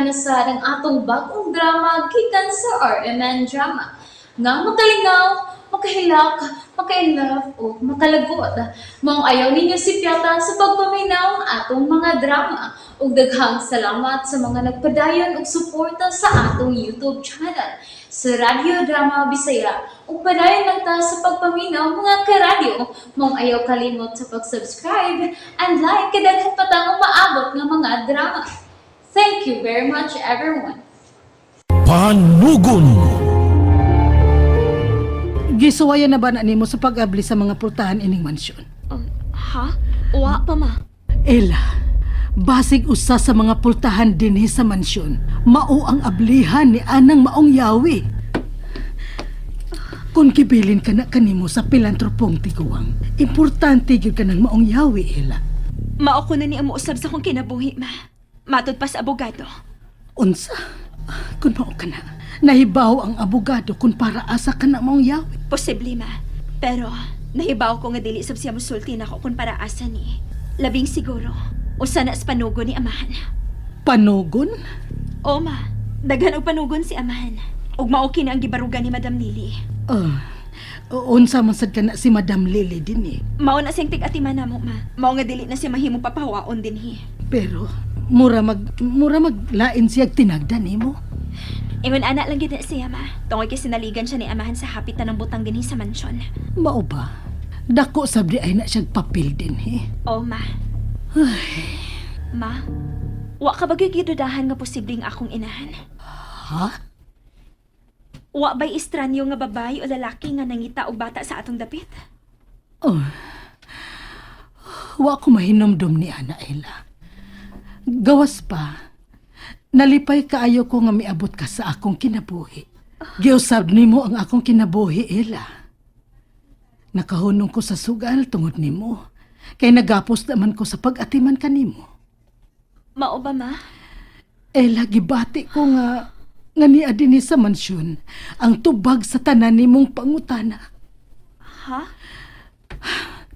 na sad ang atong bagong drama gikan sa RMN Drama. Nga makalingaw, makahilak, makainlove o makalagot. Maong ayaw ninyo sipyata sa pagpaminaw ang atong mga drama. Ug daghang salamat sa mga nagpadayon og suporta sa atong YouTube channel sa Radyo Drama Bisaya. Ug padayon lang ta sa pagpaminaw, mga karadyo. Maong ayaw kalimot sa pag-subscribe and like kay daghan pa tang umaabot nga mga drama. Thank you very much, everyone. Panugon. Gisuwayan na ba na nimo sa pag-abli sa mga pultahan ining mansyon? Oh, ha? Wa pa, ma. Ella, basig usa sa mga pultahan dinhi sa mansyon, mao ang ablihan ni anang maong yawi. Kung kibilin ka na kanimo sa pilantropong tiguang, importante gyud ka ng maong yawi, Ella. Mao ko na ni ang muusab sa akong kinabuhi, ma. Matod pa sa abogado. Unsa? Kung mao ka na, nahibaw ang abogado kung para asa ka na maong yawi. Posible, ma. Pero, nahibaw ko nga dili sab siya musulti nako kung para asa ni. Labing siguro, usa na sa panugon ni amahan. Panugon? O, ma. Daghan og panugon si amahan. Ug mao kini ang gibarugan ni Madam Lily. Ah, unsa man sad ka na si Madam Lily din eh. Mao na siyang tig-atiman namo, ma. Mao nga dili na siya mahimong papahawaon dinhi. Pero mura maglain siya tinagda nimo. Ingon ana lang gid na siya, ma. Tungod kay sinaligan siya ni amahan sa hapit na ng butang dinhi sa mansyon. Mao ba? Dako sabdi ay na siyang papel din eh. O, ma. Ma, wa ka ba gidudahan nga posibleng akong inahan? Ha? Wa ba'y estranyo nga babae o lalaki nga nangita og bata sa atong dapit? Oh. Wa ko mahinomdom ni Ana, Ella. Gawas pa. Nalipay kaayo ko nga miabot ka sa akong kinabuhi. Giusab nimo ang akong kinabuhi, Ella. Nakahunong ko sa sugal tungod nimo. Kay nagapos naman ko sa pag-atiman kanimo. Mao ba, ma? Ella, gibati ko nga nga niya dinhi sa mansyon ang tubag sa tanan nimong pangutana. Ha?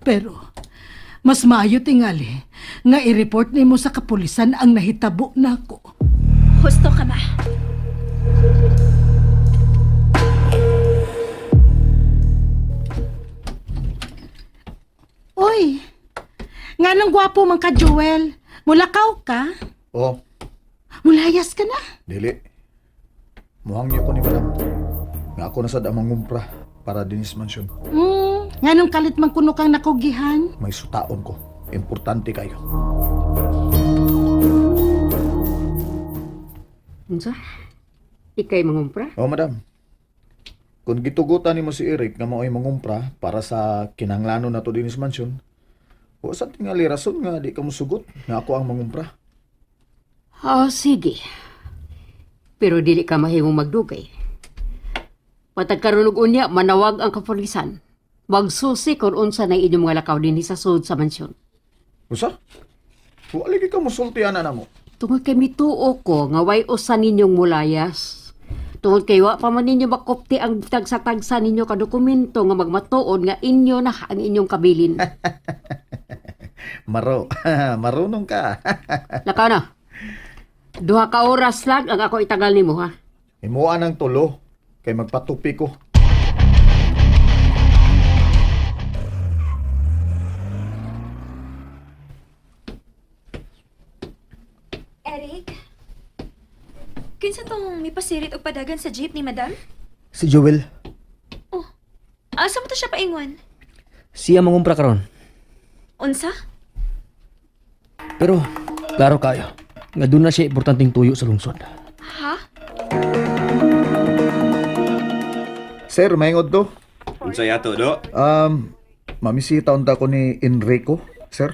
Pero mas maayo tingali nga i-report nimo sa kapulisan ang nahitabo nako. Husto ka, ma. Oy, nganong gwapo man ka, Joel? Mulakaw ka? Oh, Mulayas ka na? dili. Muhangyo ko ni madam. Nga ako na sad ang mangumpra para dinis mansyon. Nganong kalit man kuno kang nakugihan? May sutaon ko. Importante kayo. Unsa? Ikay mangumpra? Oh, madam. Kung gitugutan nimo si Eric nga mao'y mangumpra para sa kinanglano nato dinis mansyon, wa sa tingali rason nga di ka mosugot nga ako ang mangumpra. Oh, sige. Pero dili ka mahimong magdugay. Matag karon og unya manawag ang kapulisan. Magsusi kung unsa na inyong mga lakaw dinhi sa sud sa mansyon. Usa? Wa lagi ka mosulti ana namo. Tungod kay mituo ko nga way usa ninyong mulayas. Tungod kay wa pa man ninyo makupti ang tagsa-tagsa ninyo ka dokumento nga magmatuod nga inyo na ang inyong kabilin. Maro, marunong ka. Lakaw na. Duha ka oras lang ang ako itagal nimo ha. Himuan ang tulo kay magpatupi ko. Eric? Kinsa tong mipasirit og padagan sa jeep ni Madam? Si Joel, Oh, asa mo to siya paingon? siya mangumpra karon. Unsa? Pero klaro kayo, nga doon na siya importanteng tuyo sa lungsod. Ha? Sir, mahingod to. Unsay ato do? Mamisita unta ko ni Enrico, sir.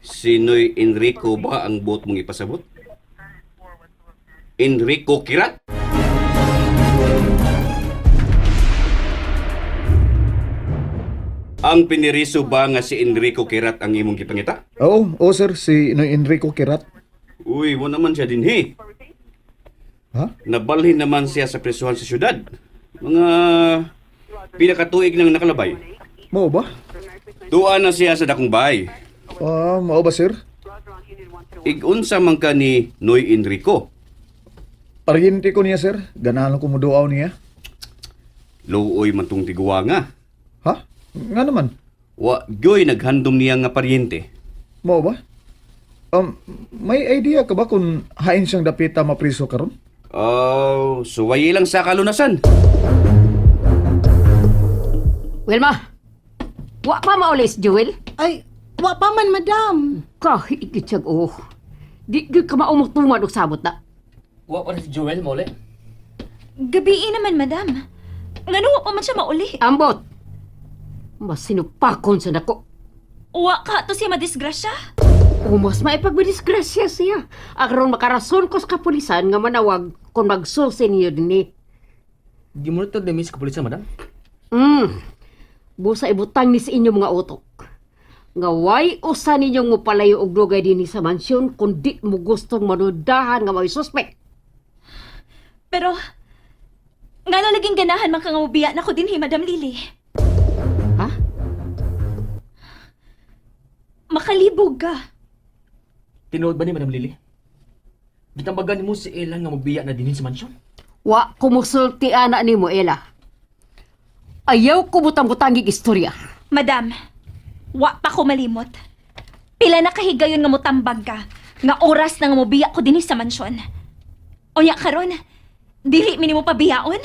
Sinoy Enrico ba ang buot mong ipasabot? Enrico Kirat? Ang piniriso ba nga si Enrico Kirat ang imong gipangita? Oo, oh, sir, si Noy Enrico Kirat. Uy, mo naman siya dinhi. Ha? Nabalhin naman siya sa presuhan sa syudad. Mga pinakatuig nang nakalabay. Mao ba? Tuwa na siya sa dakong bahay. Ah, mao ba, sir? Igunsa man ka ni Noy Enrico. Paryente ko niya, sir. Ganahan ko muduaw niya. Luoy man tong tiguwa nga. Ha? Nga naman. Wa gyoy naghandom niya nga paryente. Mao ba? May idea ka ba kung hain siyang dapita mapriso karon? Oh, suwayi lang sa kalunasan. Wilma, wa pa maulis, Jewel. Ay, wa pa man, madam. Kahit gitsag oh. Di gyud ka maumok-tuman og sabot na. Wa pa na si Joel, mole. Gabii naman, madam. Ngano wa pa man siya mauli? Ambot. Masinupakon sa nako. Wa ka to siya madisgrasya. O mas maipagdisgrasya siya. Aron makarason ko sa kapulisan nga manawag kung magsusi niyo dinhi. Di mo na ito sa kapulisan, madam. Busa ibutang ni sa inyong mga utok. Nga way usa ninyong mopalayo og dugay dinhi sa mansyon kung di mo gustong manudahan nga may suspect. Pero, ngano laging ganahan man ka nga mobiya nako dinhi, Madam Lily? Ha? Makalibog ka. Tinuod ba ni Madam Lily? Gitambagan nimo si Ella nga magbiya na dinhin sa mansyon? Wa kumusulti ana nimo, Ella. Ayaw ko butang-butangig istorya. Madam, wa pa ko malimot. Pila na kahigayon nga motambag ka, nga oras na nga mobiya ko dinhi sa mansyon. Unya karon, dili mi nimo pabiyaon?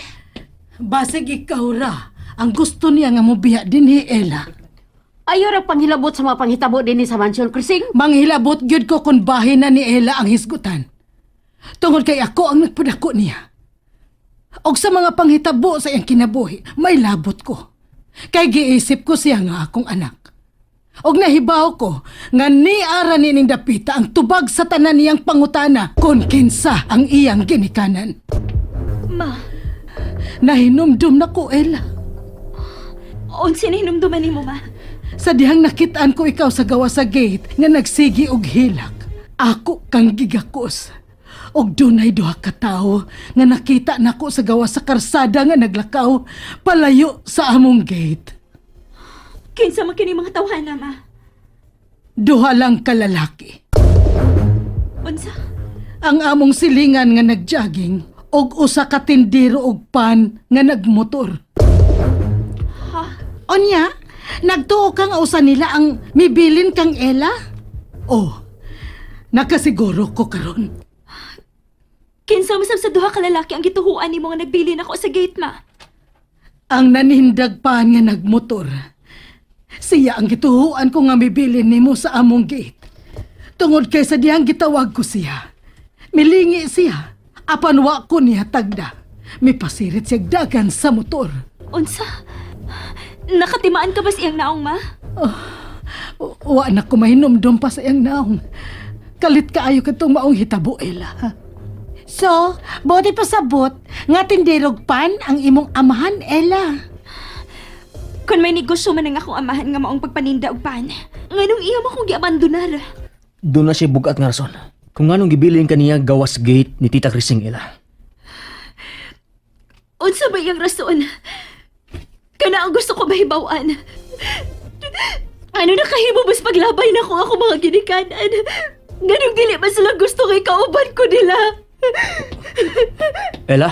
Basig ikaw ra. Ang gusto niya nga mobiya dinhi, Ella. Ayaw ra panghilabot sa mga panghitabo dinhi sa mansyon, Krising. Manghilabot gyud ko kung bahin na ni Ella ang hisgutan. Tungod kay ako ang nagpadako niya. Og sa mga panghitabo sa iyang kinabuhi, may labot ko. Kay giisip ko siya nga akong anak. Og nahibaw ko nga niara ni ning dapita ang tubag sa tanan niyang pangutana kung kinsa ang iyang ginikanan. Ma, Nahinumdum na ko, Ella. unsa na hinumduman nimo ma? Sa dihang nakitaan ko ikaw sa gawa sa gate nga nagsigi og hilak. Ako kang gigakos. Og dunay duha ka tawo nga nakita nako sa gawa sa karsada nga naglakaw palayo sa among gate. Kinsa man kini mga tawhana ma? Duha lang ka lalaki. Unsa? Ang among silingan nga nagjogging og usa ka tindero og pan nga nagmotor. Ha? Onya, nagtuo ka nga usa nila ang mibilin kang Ella? Oh, nakasiguro ko karon. Kinsa man sab sa duha ka lalaki ang gituhuan nimo nga nagbilin ako sa gate ma? Ang nanindag pa nga nagmotor. Siya ang gituhuan ko nga mibilin nimo sa among gate. Tungod kay sa diyang gitawag ko siya. Milingi siya. Apan wa ko niya tagda. Mipasirit siya dagan sa motor. Unsa? Nakatimaan ka ba sa iyang naong ma? Wa na ko mahinumdum pa sa iyang naong. Kalit kaayo kadtong maong hitabo, Ella. So, bote pasabot, nga tindirog pan ang imong amahan, Ella. Kung may negosyo man ang akong amahan nga maong pagpaninda og pan, nganong iya mo akong giabandonar? Doon na siya bugat nga rason. Kung anong gibilin kaniya gawas gate ni Tita Krising, Ella. Unsa ba iyang rason? Kana ang gusto ko mahibaw-an. Ano na kahimo mas paglabay na ko ako mga ginikanan? Nganong dili man sila gusto kay kauban ko nila? Ella?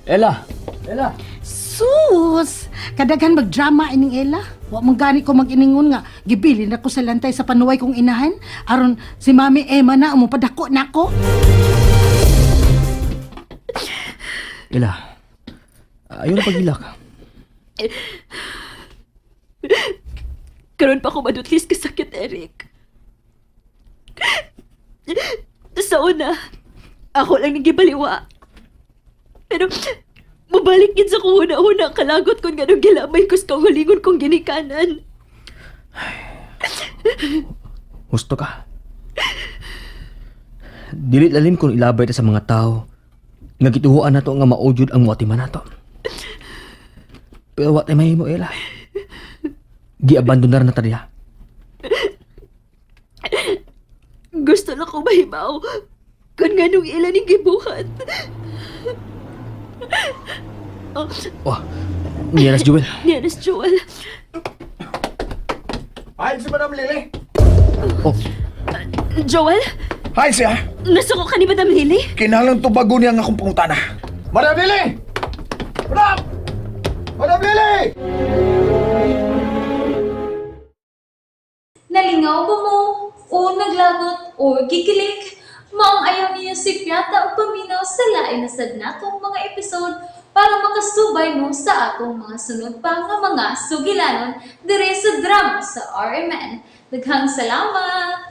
Ella? Ella? Sus! Kadaghan magdrama ining Ella. Wa man gani ko mag-iningon nga gibilin ako sa lantay sa panuway kong inahan aron si Mami Emma na mo padako nako. Ella, ayaw na paghilak. Karon pa ko madutlis kasakit, Eric. Sa una, ako lang nagibaliwa. Pero, mabalik yun sa kuhuna-huna ang kalagot kung ganong gilamay ko sa kaugalingon kong ginikanan. Husto ka. Dili lalim kung ilabay ta sa mga tao nga gituhuan nato nga maujud ang muatiman nato. Pero wa tay mahimo, Ella. Giabandonar na ta diha. Gusto lang ko mahibaw kung ganong ilan ang gibuhat. Oh, Oh, niya na si Jewel. Nianas Joel. Hi, si Madam Lily. Oh, Joel? Hi siya. Nasuko ka ni Madam Lily? Kinahanglan tubago niya ang akong pangutana. Madam Lily! Madam! Madam Lily! Nalingaw ba mo? O naglagot o gikilig? Maong ayaw niyo si Piata ang paminaw sa lain na sad natong mga episode para makasubay mo sa atong mga sunod pa nga mga sugilanon dire sa drama sa RMN. Daghang salamat!